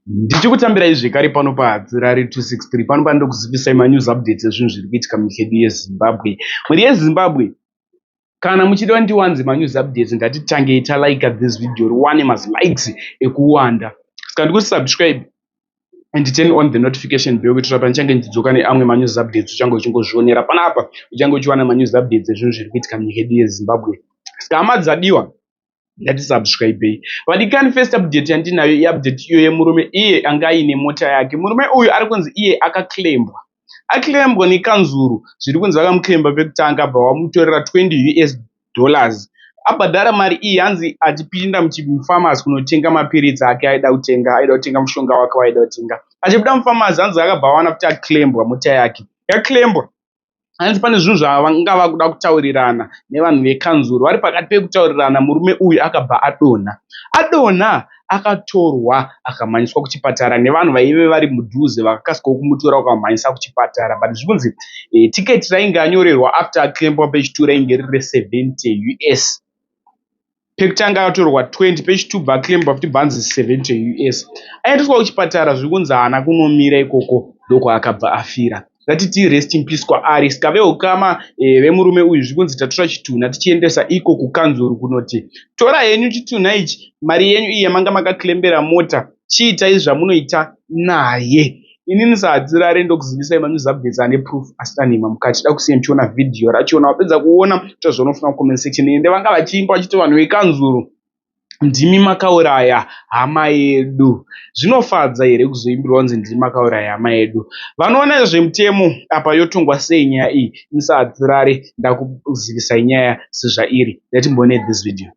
Ndichikutambirai zvekare pano paHadzirari 263 pano pandinokuzivisai manews updates ezvinhu zviri kuitika munyika yedu yeZimbabwe. Mhuri yeZimbabwe, kana muchida ndiwanze manews updates ngatitangei talika this video riwane malikes ekuwanda. Saka ndikusubscribe and turn on the notification bell kuitira pandichange ndichidzoka neamwe manews updates uchange uchingozvionera panapa, uchange uchiwana manews updates ezvinhu zviri kuitika munyika yedu yeZimbabwe. Saka hama dzadiwa, ngatisubscribei. Vadikani, first update yandinayo iupdate iyo yemurume iye anga aine mota yake. Murume uyu ari kunzi iye akaclaimbwa, aclaimbwa nekanzuru. Zviri kunzi vakamuclaimba pekutanga, bva vamutorera 20 US dollars. Abhadhara mari iyi, hanzi achipinda mupharmacy kunotenga mapiritsi ake aida kutenga, aida kutenga mushonga wake waaida kutenga. Achibuda mupharmacy, hanzi akabva awana kuti aclaimbwa, mota yake yaclaimbwa. Hanzi pane zvinhu zvavanga vakuda kutaurirana nevanhu vekanzuru. Vari pakati pekutaurirana, murume uyu akabva adonha. Adonha, akatorwa akamhanyiswa kuchipatara nevanhu vaive vari mudhuze. Vakakasikawo kumutora vakamumhanyisa kuchipatara, but zviri kunzi tiketi rainge anyorerwa after aclaimbwa pechi2 rainge riri 70 US. Pekutanga akatorwa 20, pechi2 bva aclaimbwa futi, bvanzi 70 US. Aendeswa kuchipatara, zviri kunzi haana kunomira ikoko, ndokwaakabva afira. Ngatiti rest in peace kwaari. Saka veukama vemurume uyu, zviri kunzi tatora chitunha tichiendesa iko kukanzuru kunoti tora henyu chitunha ichi, mari yenyu iyi yamanga makaclaimbera mota chiitai zvamunoita naye. Inini saHadzirare ndokuzivisai manews updates ane proof asina nhema mukati. Da kusiya muchiona vhidhiyo rachona. Wapedza kuona, tozvaunofunga comment section. Ende vanga vachiimba vachiti, "Vanhu vekanzuru, ndimi makauraya hama yedu." Zvinofadza here kuzoimbirwa kunzi ndimi makauraya hama yedu? Vanoona nezvemutemo apa, yotongwa sei nyaya iyi? Musahadzirare, ndakuzivisai nyaya sezvairi. Ngatimboonei this video.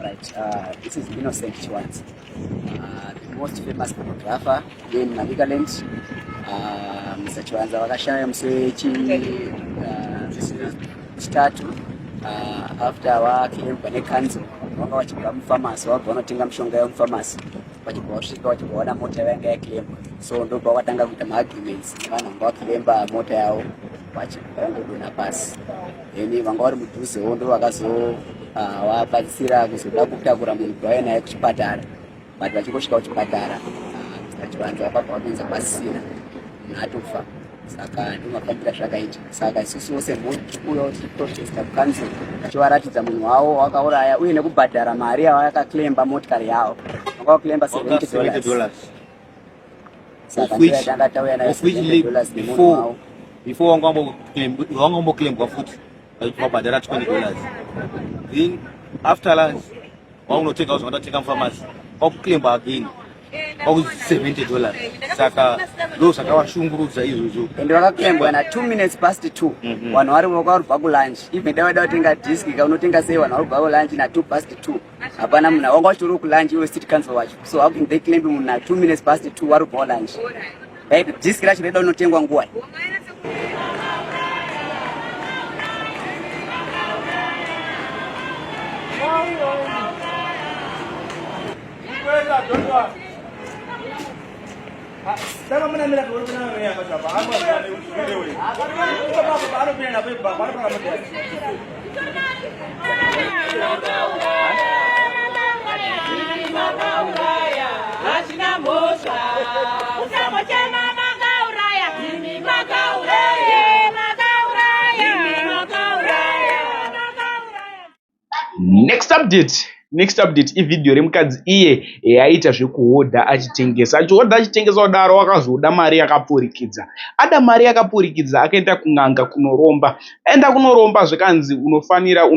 Right, this is Innocent Chiwanzi, the most famous photographer in Manicaland. Mr. Chiwanza vakashaya musi wechitatu after vaclaimbwa necouncil. Vanga vachibva mupharmacy, vabva vanotenga mishonga yemupharmacy, vachibva vasvika, vachibva vaona mota yavo yanga yaclaimbwa. So ndobva vatanga kuita maarguments nevanhu vanga vaclaimba mota yavo, vachibva vangodonha pasi. Then vanga vari mudhuzewo ndo vakazo vabatsira kuzoda kutakura munhu kuti vauye naye kuchipatara, but vachingosvika kuchipatara, Mr Chivanza vakabva vatonza pasisina munhu, atofa. Saka ndomafambira zvakaita. Saka isusuwo semhuri tikuuyawo tichiprotesta kucouncil, tichivaratidza munhu wavo wakauraya uye nekubhadhara mari yavo yakaclaimba motikari yavo. Vanga vaclaimba 70 dollars. Saka Of which- ndoyatanga tauya nayo, of which 70 dollars nemunhu before wavo. Before wanga wamboclaimbwa futi, wabhadhara $20. Then after lunch waunotenga zvawatatenga mupharmacy, wakuclaimba again, waku $70. Saka ndo zvakavashungurudza izvozvo. Ende vakaclaimbwa na 2 minutes past 2. Vanhu vari vakarubva kulunch. Even dai vaida kutenga disk ka, unotenga sei vanhu vari kubva kulunch na 2 past 2? Hapana munhu wanga vachitori kulunch, iwe city council wacho. So how can they claim munhu na 2 minutes past 2 vari kubva kulunch? Right, disk racho raida unotengwa nguwai? Hachina mhosva. Usambochema, makauraya imi, makauraya, makauraya imi, makauraya, makauraya. Next update, next update ivhidhiyo remukadzi iye aita zvekuhodha achitengesa. Achihodha achitengesa kudaro, akazoda mari yakapfurikidza. Ada mari yakapfurikidza, akaenda kun'anga kunoromba. Aenda kunoromba, zvikanzi unofanira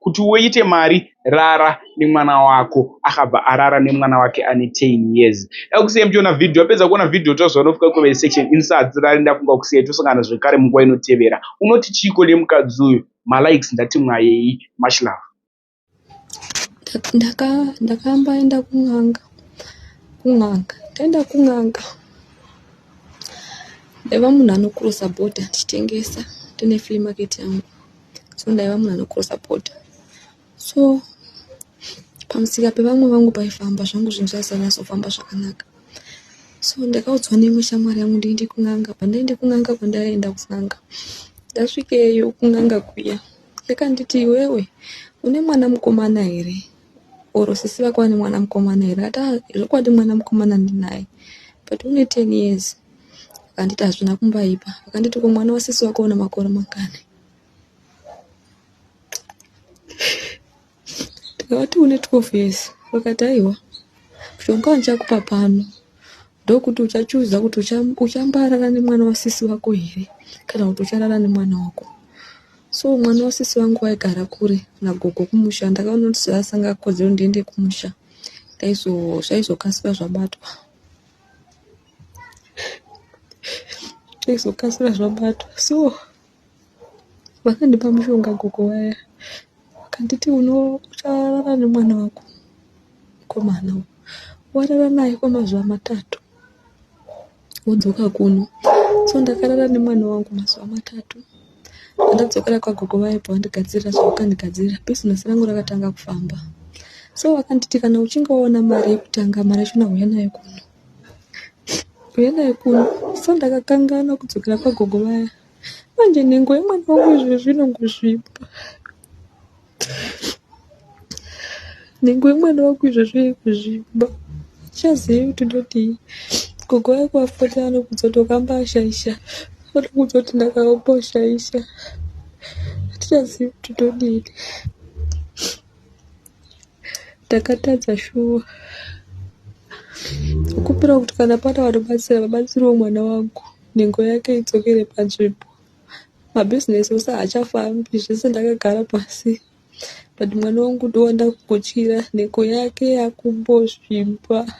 kuti uite mari, rara nemwana wako. Akabva arara nemwana wake ane 10 years. Dakusiya muchiona vhidhiyo. Apedza kuona vhidhiyo, tozoona comment section. Insadzi ndafunga kusiyai, tosangana zvekare munguva inotevera. Unoti chiko nemukadzi uyu? Malikes ndati mwayei. Much love. Ndakambaenda kun'anga. Kun'anga, ndaenda kun'anga. Ndaiva munhu anocrossa border ndichitengesa, ndine flea market yangu. So ndaiva munhu anocrossa border. So pamusika pevamwe vangu paifamba zvangu zvinhu zvaisanyatso-famba zvakanaka. So ndakaudzwa neimwe shamwari yangu ndiende kun'anga. Pandaenda kun'anga kwandaienda kun'anga, ndasvikeyo kun'anga kuya yakanditi iwewe une mwana mukomana here or sisi vako vane mwana mukomana here? Ndikati ah zvokwadi mwana mukomana ndinaye but une 10 years. Akanditi hazvina kumbaipa. Akanditi ko mwana wasisi wako une makore mangani? Ndikavati une 12 years. Vakati aiwa mushonga wandichakupa pano ndokuti uchachuza kuti uchambarara nemwana wasisi wako here kana kuti ucharara nemwana wako. So mwana wasisi vangu waigara kure nagogo kumusha. Ndakaona kuti zvasingakodzeri ndiende kumusha. Zvaizokasira zvabatwa. Zvaizokasira zvabatwa. So vakandipa mushonga gogo vaya. Vakanditi ucharara nemwana wako mukomana uyu. Warara naye kwemazuva matatu wodzoka kuno. So ndakarara nemwana wangu mazuva matatu. Pandadzokera kwagogo vaibva vandigadzirira zvavakandigadzirira. Bhizinesi rangu rakatanga kufamba. So vakanditi kana uchinge waona mari yekutanga mari yachona huya nayo kuno. Huya nayo kuno. So ndakakanganwa kudzokera kwagogo vaya. Manje nhengo yemwana wangu izvezvi inongozvimba. Nhengo yemwana wangu izvezvi iri kuzvimba. Handichazivi kuti ndodii. Gogo vaya kuvafonera vanokuudza kuti wakamba ashaisha. Vanokuudza kuti ndakamboshaisha. Handichazivi kuti ndodini. Ndakatadza shuwa. Ndokumbirawo kuti kana pane vanobatsira vabatsirewo mwana wangu. Nhengo yake idzokere panzvimbo. Mabhizinesi ose haachafambi zvese ndakagara pasi. But mwana wangu ndowanda kungotyira nhengo yake yakumbozvimba.